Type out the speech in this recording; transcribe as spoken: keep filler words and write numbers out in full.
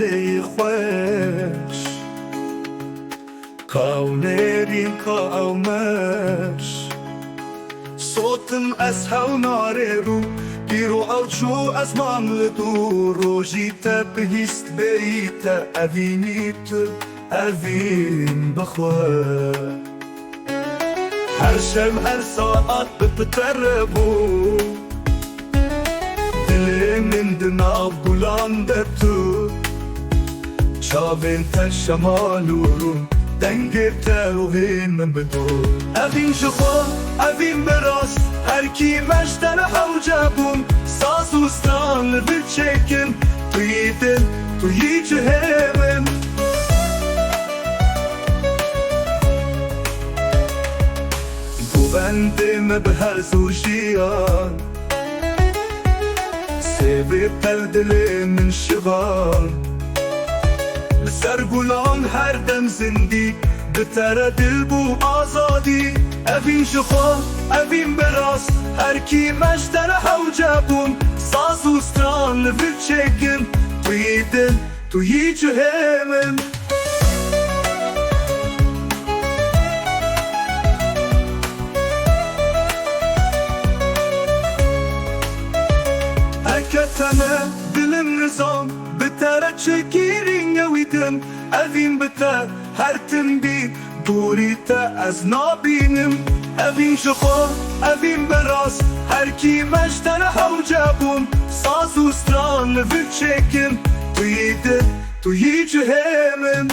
Ey xweş, ka ew nêrîn, ka ew meş. Sotim ez hewnarê rû, pîro ew çû ez mam li dû. Rojî te bihîst bêyî te evînî tu, evîn bi xwe. Her şev, her saet bi pitere bû. Dilê min di nav gulan de tu. Çavên te şemal û rûn, dengê te ruhê min bi dû. Evîn ji xwe, evîn bi rast, her kî me ji te re hewce bûn. Saz û stran li vir çêkin, tu yî dil, tu yî cihê min. Govendê me bi hez û jiyan, sêvê te li dilê min şivan. Li ser gulan her dem zindî, bi te re dil bû azadî. Evîn ji xwe, evîn bi rast, her kî me ji te re hewce bûn. Saz û stran li vir çêkin, tu yî dil, tu yî cihê min. Heke te ne dilim nizam, bi te re çi kîrî newî din, evîn bi te her tim bî, dûrî te ez nabînim. Evîn ji xwe, evîn bi rast, her kî me ji te re hewce bûn. Saz û stran li vir çêkin, tu yî dil, tu yî cihê min.